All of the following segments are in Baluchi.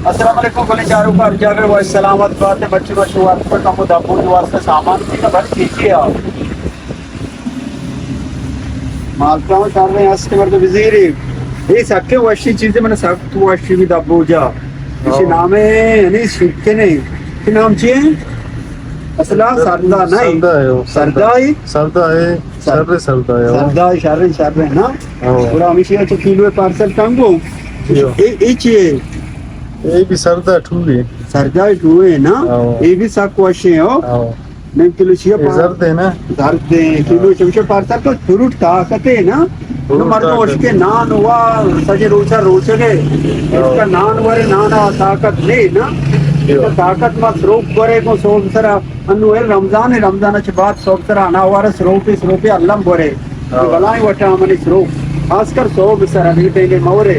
السلام علیکم، بلے چاروکاں ہر جاگہ وش سلامت بات ئے۔ بچے بچے واسطہ کم و دبوج واسطہ سامان کی نہ بھر چیچی آ۔ مالکاں شر ہیں، است مرد بزیری۔ اے سکے وشی چیزیں، من سک تو وشی بھی دبوجا۔ اسی ہاں۔ نام ہے، یعنی شکنے۔ کی نام چی ہے؟ اصلا سردا نہیں۔ سردا ہے وہ، سردا۔ سردا ہی؟ سر-، سر سردا ہے وہ۔ سردا ہی، شر، شر ہے نا؟ ہاں۔ گڑا ہمیشہ تو کلو پارسل ٹنگو۔ جی۔ اے، اے چی ہے؟ اے بھی سردا ٹوئے۔ سردا ٹوئے نا؟ ہاں۔ اے بھی سک وشے ہو۔ ہاں۔ نیم کلو چیا اے پار-، زرد ہے نا؟ زرد ہے۔ کلو چمچہ پارسل کو فروٹ طاقت ہے نا؟ فروٹ نو مردم طاقت۔ اس کے نان ہوا، سجے روچا روچگے۔ اس کا ہاں۔ نان ورے، نانا طاقت نہیں نا؟ جی۔ اس کا طاقت ما سروپ ورے کو سوب سرا۔ انو اے رمضان ہے، رمضان چ بعد سوب سرا اناوار سروپی، سروپی الم ورے۔ ہاں۔ بلائیں وٹا منی سروپ۔ خاص کر سوب سرا نہیں پہلے مورے۔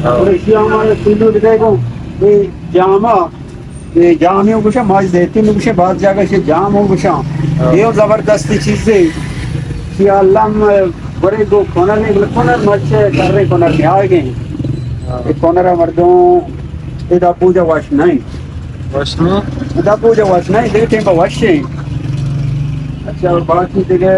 ہاں۔ اور اسی ہمارے سیدھو دے کو، اے جامہ اے جامے گوشاں، ماچ زیتون گوشاں، باز جاگہ چہ جام ہوں گوشاں۔ ہاں۔ اے زبردست چیزے۔ یا اللہ، ہم برے دو کنر نے، بلے کنر مچ کرے کنر نے آئے گئے۔ ہاں۔ اے کنر مردم، ادا پوجا وش نہیں۔ وش نہیں؟ ادا پوجا وش نہیں، دے ٹیم پر وش ہے۔ اچھا، باقی دیگه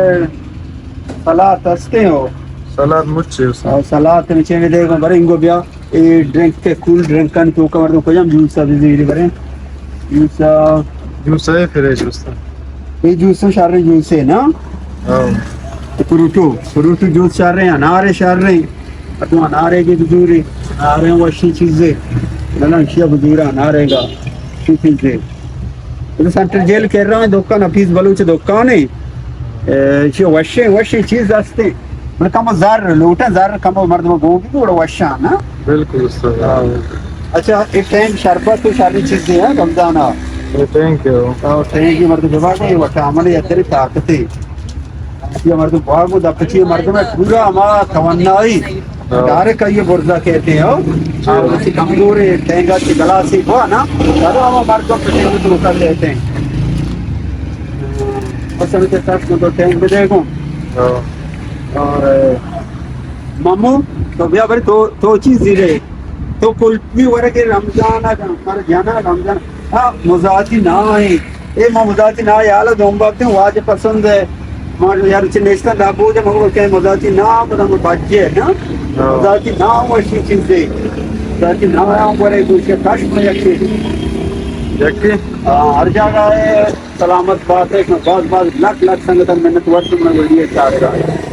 سلاد ہستے ہو؟ سلاد مچے اس۔ اور سلاد میں چیزیں دے گو، برے انگو بیا۔ اے ڈرنک کے، کول ڈرنکانی توکا مردم کجام جوس ءَ بزیری برے؟ جوس ءَ۔ جوس ءَ فریش جوس ءَ۔ اے جوس ءَ شر جوس ہے نا؟ ہاں۔ تو فروٹو، فروٹو جوس شر ہیں، انارے شر ہیں۔ تو انارے کے بزوری، انارے وشی چیزے۔ نہ، نہ، شیا بزورا انارے گا۔ شی چیزے۔ اے سینٹرل جیل کر رہا ہے، دکان حفیظ بلوچ دکان ہے۔ اے، چی وشیں، وشیں چیز ہستے۔ بلے کم زر لوٹاں، زر کم مردم گوں کی گوڑ وشاں نا۔ بالکل استاد۔ ہاں۔ اچھا، ایک ٹینک شربت تو شری چیزیں ہیں رمضان آ۔ اے ٹینک ہے وہ۔ ہاں، ٹینک یہ مردم جمع کو، یہ وٹا عمل یہ ادھر طاقت ہے۔ یہ مردم بہا کو دپ چی مردم ہے، پورا ہما توانائی۔ ہاں۔ ڈائریکٹ یہ برزا کہتے ہیں، ہو؟ جی۔ ہاں، اسی کمزور ہے، ٹینگا کی گلاسی ہوا نا، چلو ہم مردم پہ ٹینگ تو کر لیتے ہیں۔ بس ہمیں تو سب کو تو ٹینگ بھی دے گو۔ ہاں۔ اور، مامو، تو بیا بھائی تو، تو چیز دے رہے۔ تو کل بھی ورگے رمضان آ، ہمارا جانا رمضان۔ ہاں، مزاتی نہ ہے۔ اے ما مزاتی نام یالا دوم بابتے واجہ پسند ہے۔ ما یار چہ نیستن دا بوجا مگو کہ مزاتی نام پدا مو بجے نا۔ ہاں۔ مزاتی نام وشی چیزے۔ مزاتی نام ہم بڑے گوشے کش میں یکی۔ یکی؟ ہاں، ہر جگہ ہے۔ سلامت بات ہے کہ باز باز لکھ لکھ سنگتن منت ورد من ویڈیو چاہتا ہے۔